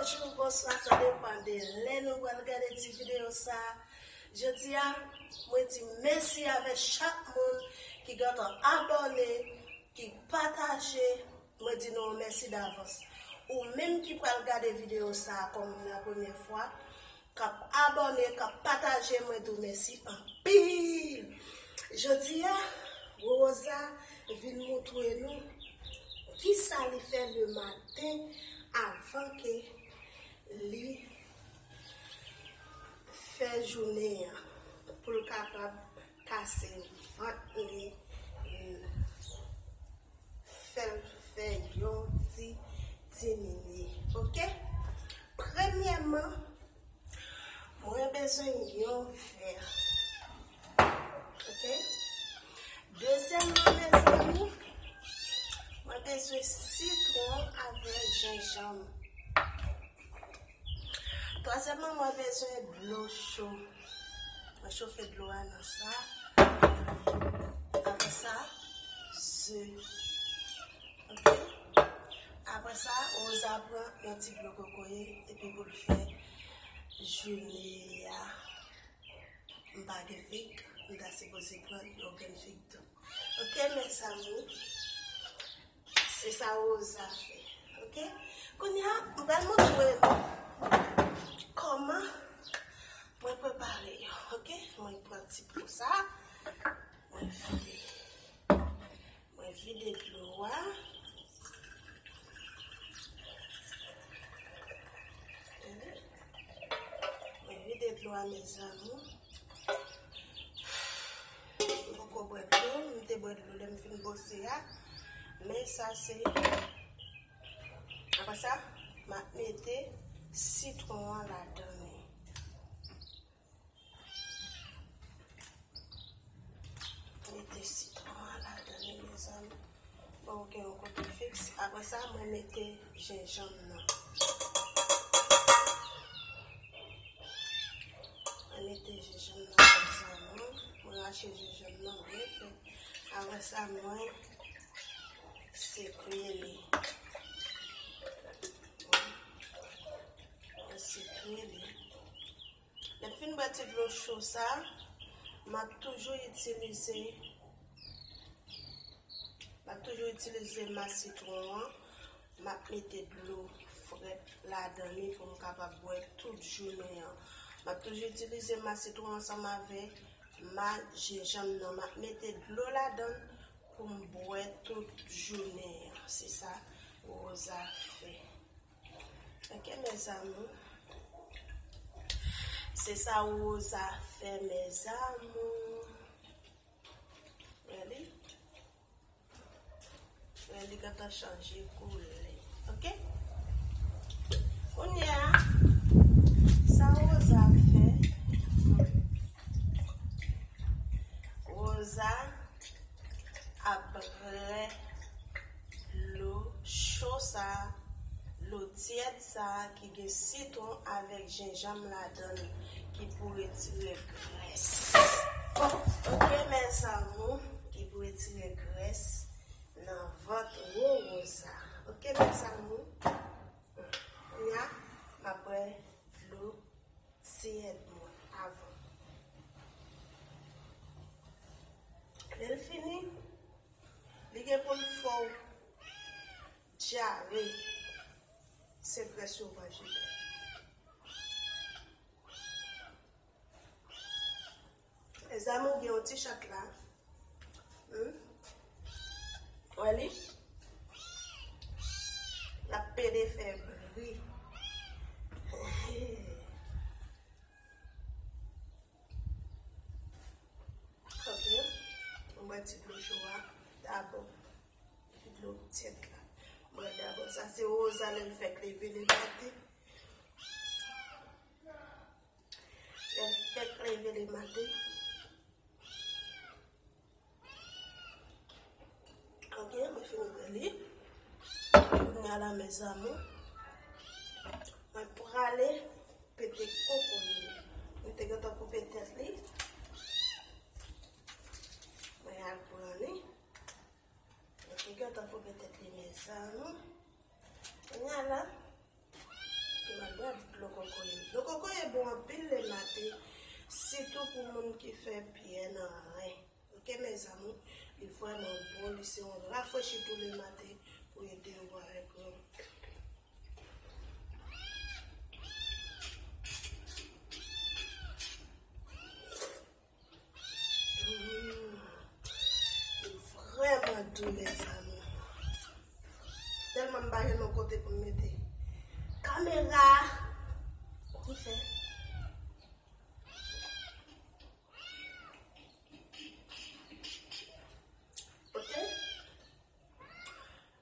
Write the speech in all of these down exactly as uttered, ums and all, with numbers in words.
Bonjou, bonswa, sa depann de lè nou pral gade ti videyo sa. Jodi a, mwen di mèsi avèk chak moun ki gentan abòne, ki pataje. Mwen di nou mèsi davans. Ou menm ki pral gade videyo sa kòm la premyè fwa, k ap abòne, k ap pataje, mwen di w mèsi anpil. Jodi a, Rosa vin montre nou kisa li fè le maten avan ke li fè jounen an, pou l kapab kase vant li, fè l fè yon ti diminye. Oke? Premyèman, mwen bezwen yon vè. Oke? Dezyèmman, mezanmi, mwen bezwen sitwon avèk jenjanm. Twazyèmman, mwen bezwen dlo cho. Mwen chofe dlo a nan sa. Apre sa, ze. Oke? Apre sa, Rosa pran yon ti dlo kokoye epi pou l fè jounen an. M pa gen fig, m ta sipoze pran yon grenn fig tou. Oke, mezanmi, se sa Rosa fè. Oke? Kounye a, m pral montre nou kòman mwen prepare yo. Oke? Mwen pran ti po sa, mwen vide. Mwen vide dlo a. Mwen vide dlo a, mezanmi. M poko bwè dlo, m te bwè dlo lè m fin bwose a. Men sa se, apre sa, m ap mete sitwon an ladan li. Mete sitwon an ladan li, mezanmi. Bon, ou gen yon kote fiks. Apre sa, mwen mete jenjanm nan. Mwen mete jenjanm nan, mezanmi. Mwen rache jenjanm nan byen fen. Apre sa, mwen sekwe li. Mwen sekwe li. Lè m fin bwè ti dlo cho sa, m ap toujou itilize, m ap toujou itilize mas sitwon an. M ap mete dlo frèt ladan li pou m kapab bwè tout jounen an. M ap toujou itilize mas sitwon ansanm avèk mas jenjanm nan. M ap mete dlo ladan l pou m bwè tout jounen an. Se sa Rosa fè. Oke, mezanmi. Se sa Rosa fè, mezanmi. Wè li? Wè li gentan chanje koulè. Oke? Kounye a, sa Rosa ap fè, Rosa ap bwè dlo cho sa, dlo tyèd sa ki gen sitwon avèk jenjanm ladan l ki pou retire grès. Oke, mezanmi, ki pou retire grès nan vant Rosa. Oke, mezanmi, kounye a, m ap bwè dlo tyèd mwen avan. Lè l fini, li gen pou l fè w dyare. Se grès yo manje. Mezanmi, ou gen yon ti chat la. Hmm? Wè li? L ap pede fè bri. Ok. Mwen bwè ti dlo cho a dabò. Epi dlo tyèd la. Mwen dabò. Sa se Rosa lè l fèk leve le maten. Lè l fèk leve le maten. Ok, mwen fini bwè li. Kounye a la, mezanmi, mwen prale pete koko li. Mwen te gentan koupe tèt li. Mwen al pran li. Mwen te gentan koupe tèt li, mezanmi. Kounye a la, m Dlo kokoye. Dlo kokoye bon anpil le maten, sitou pou moun ki fè pyè nan ren. Ok, mes amours, li vrèman bon, li se yon rafrechi tou le maten pou ede w avèk, euh, Mm. Li vrèman dou, mes amours. Tèlman m pa gen yon kote pou m mete kamera. Ki fè? Ok.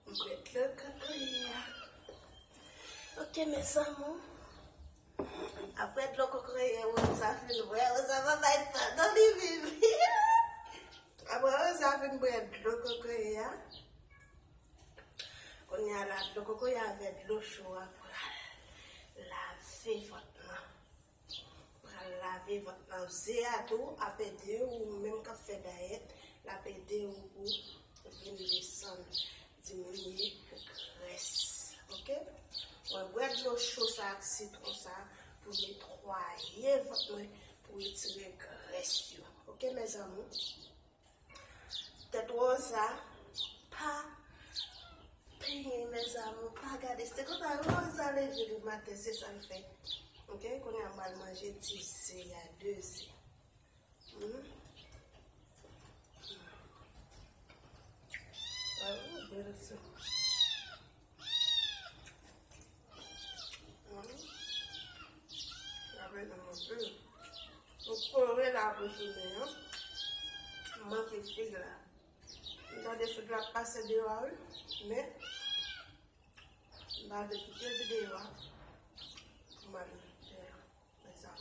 M bwè dlo kokoye a. Ok, mes amours. Apre dlo kokoye, Rosa fin bwè, Rosa pa bay tan non li viv. Apre Rosa fin bwè dlo kokoye a, kounye a la, dlo kokoye avèk dlo cho a pral lave vant lan. Pral lave vant lan. Ze a tou ap ede ou, ou menm k ap fè dayèt, l ap ede ou pou vin desann, diminye grès. Ok? Mwen bwè dlo cho sa ak sitwon sa pou netwaye vant mwen, pou retire grès yo. Ok, mes amours? Tèt Rosa pa penyen, mes amours, pa gade. Se konsa Rosa leve le maten, se sa l fè. Ok, kounye a m pral manje ti ze a, de ze. Hmm. Ah, bèl sa. Lape nan manje. Nou kore lape jounen an. M manke fig la. M tande fig la ap pase deyò a, wi. Men, m pa vle kite videyo a pou m al fè sa.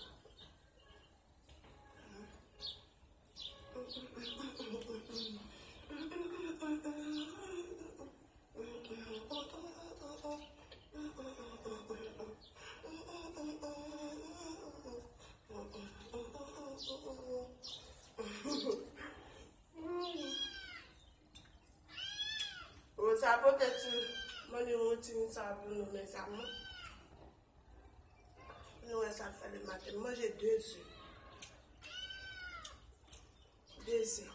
Bon, sa pote ti manje woutin sa pou nou, mes amours. Nou wè sa fè le maten. M manje de ze. De ze.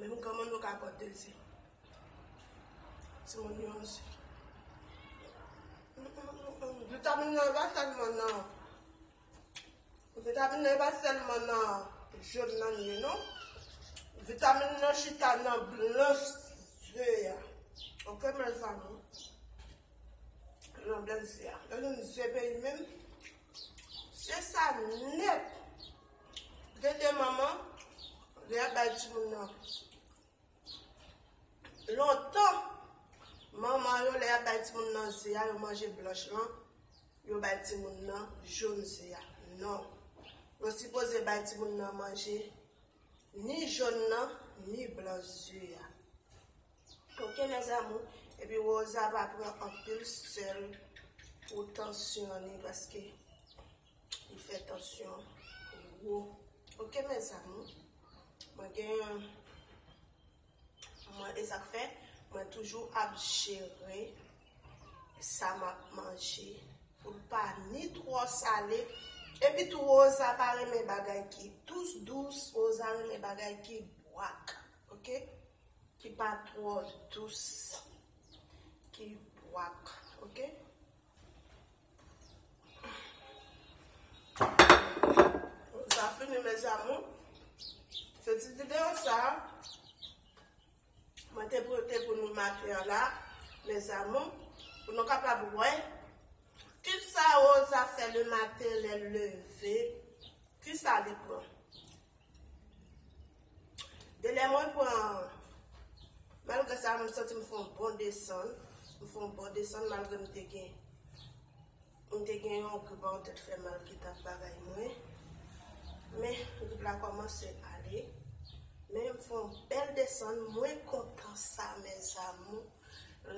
Menm granmoun nou ka pran de ze. Timoun yo osi. Vitamin nan pa sèlman nan. Vitamin nan pa sèlman nan jòn nan li ye, non. Vitamin nan chita nan blanch ze a. Ok, mes amours? Nan blanch ze a. Lè nou ze peyi menm, se sa nèt. Gen de manman, lè y ap bay timoun nan lontan, manman yo, lè y ap bay timoun nan ze a, yo manje blanch lan, yo bay timoun nan jòn ze a. Non. Yo sipoze bay timoun nan manje ni jòn nan, ni blanch ze a. Ok, mes amours. Epi Rosa pa pran anpil sèl pou tansyon li, paske li fè tansyon wo. Ok, mes amours. Mwen gen, mwen, e sa k fè, mwen toujou ap jere sa m ap manje pou l pa ni twò sale. Epi tou, Rosa pa renmen bagay ki dous dous, Rosa renmen bagay ki bwak. Ok? Ki pa twò dous, ki bwak, ok? Sa fini, mes amours. Se ti videyo sa, mwen te pote pou nou maten an la, mes amours, pou nou kapab wè kisa Rosa fè le maten lè l leve, kisa li pran. De lè mwen pran, malgre sa, mwen santi m fè yon bon desann. M fè yon bon desann malgre m te gen, m te gen yon grip an tèt fè mal ki t ap bagay mwen. Men, grip la kòmanse ale. Men, m fè yon bèl desann. Mwen kontan sa, mes amours.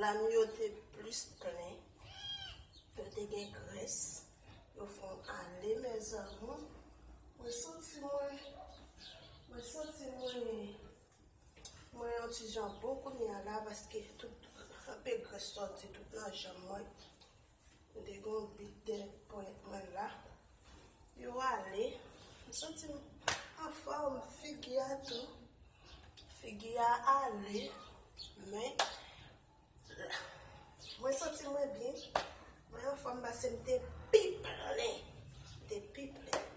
Lann yo te plis plen. Yo te gen grès. Yo fè m ale, mes amours. Mwen santi mwen, mwen santi mwen, mwen yon ti jan bon kounye a la, paske tout, Kanpe grès sòti tout nan janm mwen. M te gen yon bit dèyè ponyèt mwen la. Yo ale. M santi m anfòm, figi a tou. Figi a ale. Men, mwen santi mwen byen. Mwen anfòm pase m te pi plen. M te pi plen.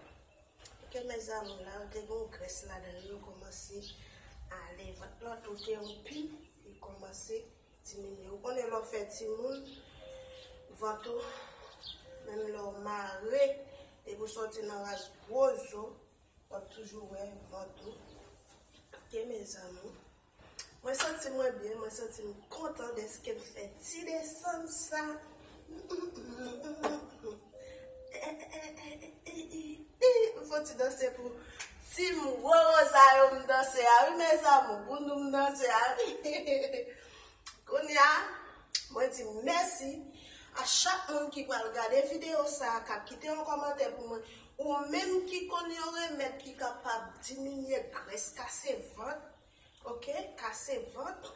Ok, mes amours, la, yo te gen yon grès ladan l, yo kòmanse ale. Vant lan tou te anpil, li kòmanse diminye. Ou konnen lè w fè timoun, vant ou, menm lè w mare, depi w sòti nan ras gwo zo, w ap toujou wè vant ou. Ok, mes amours. Mwen santi mwen byen, mwen santi m kontan dèske m fè ti desann sa. M fè ti danse pou Team Rosa yo m danse a wi, mes amours, pou nou m danse a wi. Kounye a, mwen di mèsi a chak moun ki pral gade videyo sa, k ap kite yon kòmantè pou mwen. Ou menm ki konn yon remèd ki kapab diminye grès, kase vant, ok, kase vant.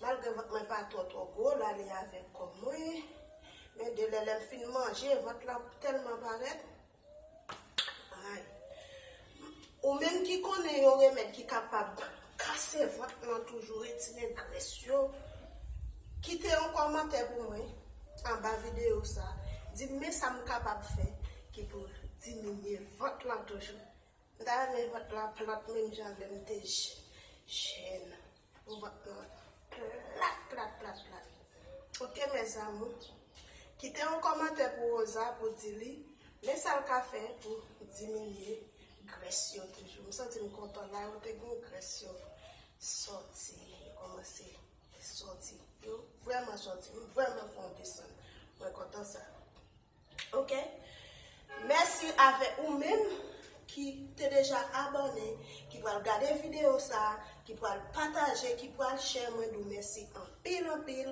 Malgre vant mwen pa twò twò gwo, l ale avèk kò mwen. Men de lè lè m fin manje, vant la tèlman parèt. Ay. Ou menm ki konnen yon remèd ki kapab kase vant lan toujou, retire grès yo, kite yon kòmantè pou mwen anba videyo sa. Di m men sa m kapab fè ki pou diminye vant lan toujou. M ta renmen vant lan plat menm jan lè m te j- jèn. Pou vant lan plat, plat, plat, plat. Ok, mes amours. Kite yon kòmantè pou Rosa pou di li men sa l ka fè pou diminye grès yo toujou. M santi m kontan la, yo te gen grès yo sòti, yo kòmanse sòti. Yo vrèman sòti, m vrèman fè yon desann. Mwen kontan sa. Ok? Mèsi avè ou menm ki te deja abòne, ki pral gade videyo sa, ki pral pataje, ki pral share, mwen di w mèsi anpil, anpil.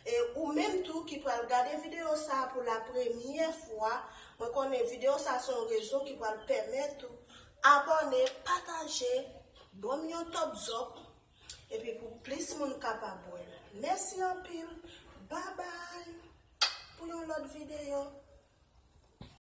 E ou menm tou ki pral gade videyo sa pou la premyè fwa, mwen konnen videyo sa se yon rezon ki pral pèmèt ou abòne, pataje, ban m yon thumbs up, epi pou plis moun kapab wè l. Mèsi anpil. Babay. Pou yon lòt videyo.